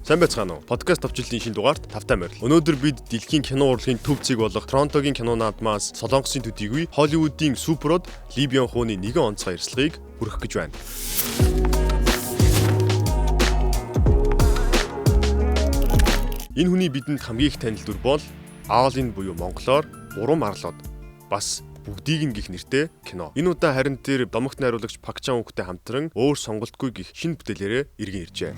Сайн байцгаана уу? Подкаст товчлолын шинэ дугаарт тавтай морил. Өнөөдөр бид дэлхийн кино урлагийн төв зэг болох Торонтогийн кино наадмаас Солонгосын төдийгүй Холливуудын суперод Ли Бён Хууны нэгэн онцгой ярилцлагыг хүргэх гэж байна. Энэ хүний бидэнд хамгийн их танил дүр бол All In буюу монголоор Урам арлууд бас бүгдийг нь гих нэртэй кино. Энэ удаа харин тэр домогт найруулагч Пак Чан Үктэй хамтран өөр сонголтгүй гих шинэ бүтээлээрээ эргэн иржээ.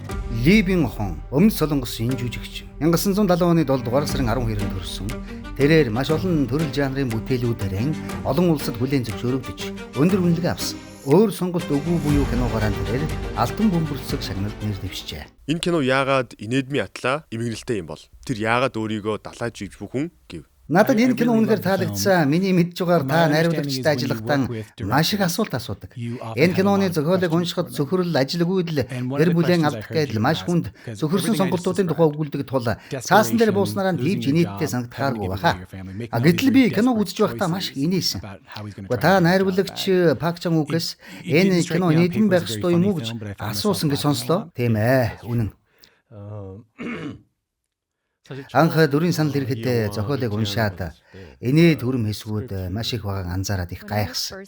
Ли Бин Хон өмнөд Солонгосын жүжигч. 1970 оны 7 дугаар сарын 12-нд төрсөн. Тэрээр маш олон төрөл жанрын бүтээлүүдээр олон улсад хүлээн зөвшөөрөгдөж өндөр үнэлгээ авсан. Өөр сонголт үгүй буюу киногоор тэрээр алтан бөмбөрцөг шагналд нэр дэвшжээ. Энэ кино яагаад инээдмийн атлаа эмгэнэлтэй юм бол? Тэр яагаад өөрийгөө далаа живж бүхэн гэв? Надад энэ кино үнэхээр таалагдсан. Миний мэдж байгаагаар та найруулагчтай ажиллахдаа маш их асуулт асуудаг. Энэ киноны зохиолыг уншихад цөхрөл, ажилгүйдэл, гэр бүлийн алдах гэдэл маш хүнд цөхөрсөн сонголтуудын тухай өгүүлдэг тул цаасан дээр бууснараа тийвч инээдтэй санагдахааргүй баха. А гэтэл би киног үзэж байхдаа маш их инээсэн. Гэхдээ та найруулагч Пак Чан Үкээс энэ кино инээдмэн байх ёстой юм уу гэж асуусан гэж сонслоо. Тийм ээ, үнэн. Анх дүрийн санал ирэхэд зохиолыг уншаад инээд дүрэм хэсгүүд маш их байгааг анзаараад их гайхсан.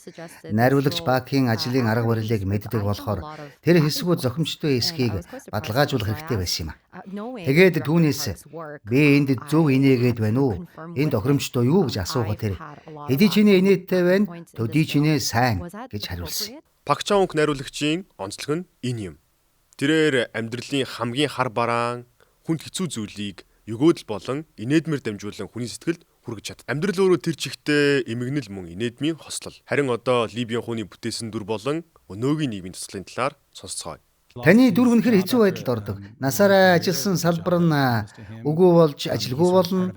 Найруулагч Пакийн ажлын арга барилыг мэддэг болохоор тэр хэсгүүд зохимжтой эсхийг баталгаажуулах хэрэгтэй байсан юм. Тэгээд түүнээс би энд зөв инээгээд байна уу? Энэ тохиромжтой юу гэж асуухад тэр хэдий чиний инээдтэй байна, төдий чинээ сайн гэж хариулсан. Пак Чан Үк найруулагчийн онцлог нь энэ юм. Тэрээр амьдралын хамгийн хар бараан, хүнд хэцүү зүйлийг өгөөдөл болон инээдмээр дамжуулан хүний сэтгэлд хүргэж чад. Амьдрал өөрөө тэр чигтээ эмгэнэл мөн инээдмийн хослол. Харин одоо Ли Бён Хууны бүтээсэн дүр болон өнөөгийн нийгмийн цэцлийн талаар сонсцгоё. Таны дүр үнэхээр хэцүү байдалд ордог. Насаараа ажилласан салбар нь үгүй болж ажилгүй болно.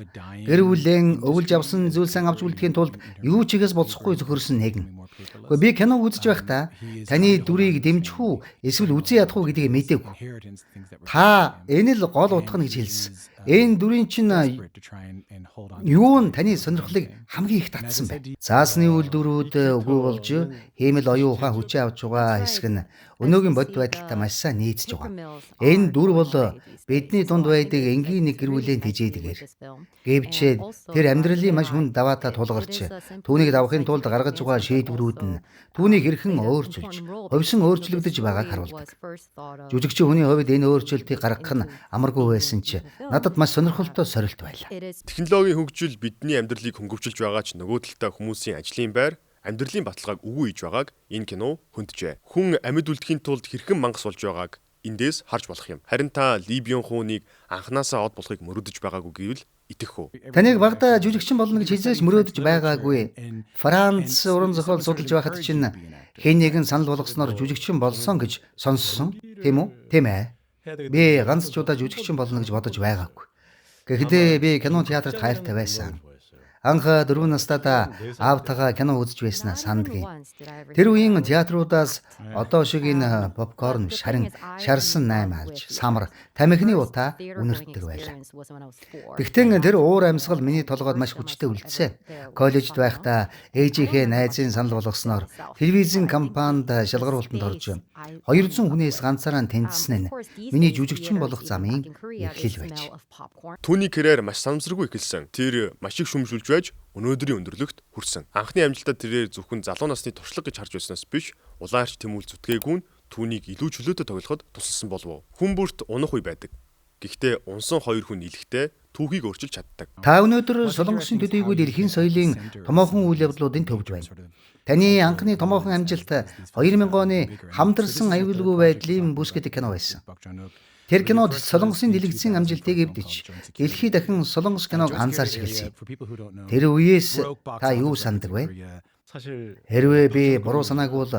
Гэр бүлэн өвлж авсан зүйлсээ авч үлдэхийн тулд юу ч ихээс болцохгүй зөхөрсөн нэгэн. Гэхдээ би киног үзэж байхдаа таны дүрийг дэмжих үү эсвэл үзэн ядах уу гэдгийг мэдээгүй. Та энэ л гол утга нь гэж хэлсэн. Энэ дүрийн чинь юу нь таны сонирхлыг хамгийн их татсан бэ? Цаасны үйлдвэрүүд үгүй болж хиймэл оюун ухаан хүчээ авч байгаа хэсэг нь өнөөгийн бодит байдалтай маш сайн нийцэж байгаа. Энэ дүр бол бидний дунд байдаг энгийн нэг гэр бүлийн тэжээдгээр. Гэвч тэр амьдралын маш хүнд даваатай тулгарч түүнийг давахын тулд гаргаж байгаа шийдвэрүүд нь түүнийг хэрхэн өөрчилж, хувьсан өөрчлөгдөж байгааг харуулдаг. Жүжигчин хүний хувьд энэ өөрчлөлтийг гаргах нь амаргүй байсан ч надад маш сонирхолтой сорилт байлаа. Технологийн хөгжил бидний амьдралыг хөнгөвчилж байгаа ч нөгөө талдаа хүмүүсийн ажлын байр, амьдралын баталгааг үгүй хийж байгааг энэ кино хөнджээ. Хүн амьд үлдэхийн тулд хэрхэн мангас болж байгааг эндээс харж болох юм. Харин та Ли Бён Хууныг анханасаа од болохыг мөрөөдөж байгаагүй гэвэл итгэх үү? Таныг багадаа жүжигчин болно гэж хизээж мөрөөдөж байгаагүй. Франц уран зохиол судалж байхад чинь хэн нэгэн санал болгосноор жүжигчин болсон гэж сонссон, тийм үү? Тийм ээ. Би ганц ч удаа жүжигчин болно гэж бодож байгаагүй. Гэхдээ би кино театрт хайртай байсан. Анх 4 настайдаа аавтайгаа кино үзэж байснаа сандгийн. Тэр үеийн театруудаас одоо шиг энэ попкорн биш харин шарсан 8 алж, самар, тамхины утаа үнэртдэг байлаа. Тэгтэн тэр уур амьсгал миний толгойд маш хүчтэй үлдсэн. Коллежид байхдаа ээжийнхээ найзын санал болгосноор телевизийн компанид шалгаруултанд орж 200 хүнээс ганцаараа тэнцсэн нь миний жүжигчин болох замын эхлэл байж. Түүний карьер маш санамсаргүй эхэлсэн. Тэр маш их шүмжүүлж байж өнөөдрийн өндөрлөгт хүрсэн. Анхны амжилтаа тэрээр зөвхөн залуу насны туршлага гэж харж байснаас биш, улаарч тэмүүл зүтгээгүй нь түүнийг илүү чөлөөтэй тоглоход тусалсан болов уу? Хүн бүрт унах үе байдаг. Гэхдээ унсан хоёр хүн нийлэхдээ түүхийг өөрчилж чаддаг. Та өнөөдөр Солонгосын төдийгүй дэлхийн соёлын томоохон үйл явдлуудын төвд байна. Таны анхны томоохон амжилт 2000 оны хамтарсан аюулгүй байдлын бүс гэдэг кино байсан. Тэр кинод Солонгосын дэлгэцийн амжилтыг эвдэж, дэлхий дахин Солонгос киног анзаарч эхэлсэн. Тэр үеэс та юу санадаг вэ? Хэрвээ би буруу санаагүй бол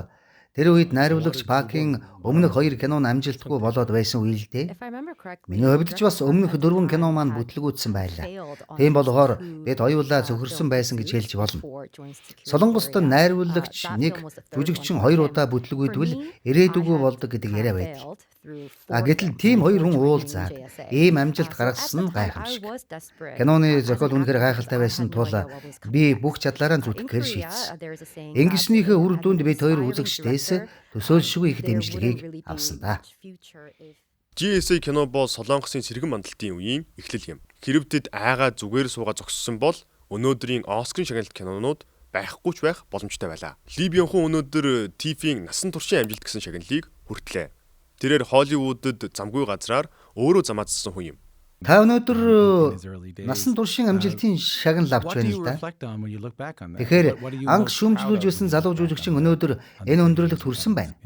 тэр үед найруулагч Пакийн өмнөх хоёр кино нь амжилтгүй болоод байсан үе л дээ. Миний хувьд ч бас өмнөх 4 кино маань бүтлгүүцсэн байлаа. Тийм болохоор бид хоёулаа цөхөрсөн байсан гэж хэлж болно. Солонгост найруулагч нэг, жүжигчин хоёр удаа бүтлгүйдвэл ирээдүгөө болдог гэдэг яриа байдаг. А гэтэл тийм хоёр хүн уулзаад ийм амжилт гаргасан нь гайхамшиг. Киноны зохиол үнэхээр гайхалтай байсан тул би бүх чадлаараа зүтгэхээр шийдсэн. Ингэснийхээ үр дүнд бид хоёр үзэгчдээс төсөөлшгүй их дэмжлэгийг авсан да. GSA кино бол Солонгосын сэргэн мандалтын үеийн эхлэл юм. Хэрв тэд айгаа зүгээр суугаа зогссон бол өнөөдрийн Оскарын шагналт кинонууд байхгүй ч байх боломжтой байлаа. Ли Бён Хун өнөөдөр TIFF-ийн насан туршийн амжилт гэсэн шагналыг хүртлээ. Тэрээр Холливуудад замгүй газраар өөрөө замаацсан хүн юм. Та өнөөдөр насан туршийн амжилтын шагнал авч байна л да. Тэгэхээр анх шүүмжлүүлж байсан залуу жүжигчин өнөөдөр энэ өндөрлөгт хүрсэн байна.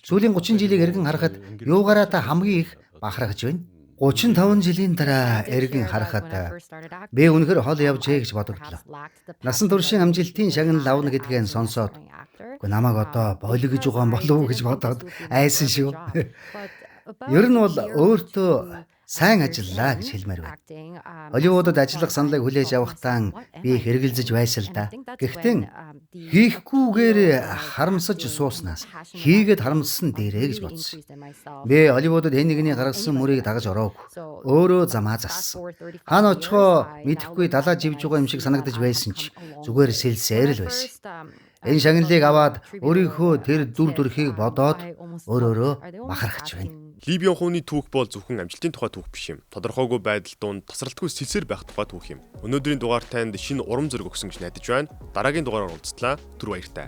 Сүүлийн 30 жилийг эргэн харахад юугаараа та хамгийн их бахархаж байна? 35 жилийн дараа эргэн харахад би үнэхээр хол явжээ гэж бодогдлоо. Насан туршийн амжилтын шагнал авна гэдгийг сонсоод үгүй намайг одоо болио гэж байгаа юм болов уу гэж бодоод айсан шүү. Ер нь бол өөртөө сайн ажиллалаа гэж хэлмээр байна. Холливуудад ажиллах саналыг хүлээж авахдаа би их эргэлзэж байсан л да. Гэхдээ хийхгүйгээр харамсаж сууснаас хийгээд харамссан дээрээ гэж бодсон. Би Холливуудад хэн нэгний гаргасан мөрийг дагаж ороогүй. Өөрөө замаа зассан. Хаана очихоо мэдэхгүй далаа живж байгаа юм шиг санагдаж байсан ч зүгээр сэлсээр л байсан. Энэ шагналыг аваад өөрийнхөө тэр дүр төрхийг бодоод өөрөөрөө бахархаж байна. Ли Бён Хуны түүх бол зөвхөн амжилтын тухай түүх биш юм. Тодорхойгүй байдал дунд тасралтгүй сэлсээр байх тухай түүх юм. Өнөөдрийн дугаар танд шинэ урам зориг өгсөн гэж найдаж байна. Дараагийн дугаараар уулзлаа. Түр баяртай.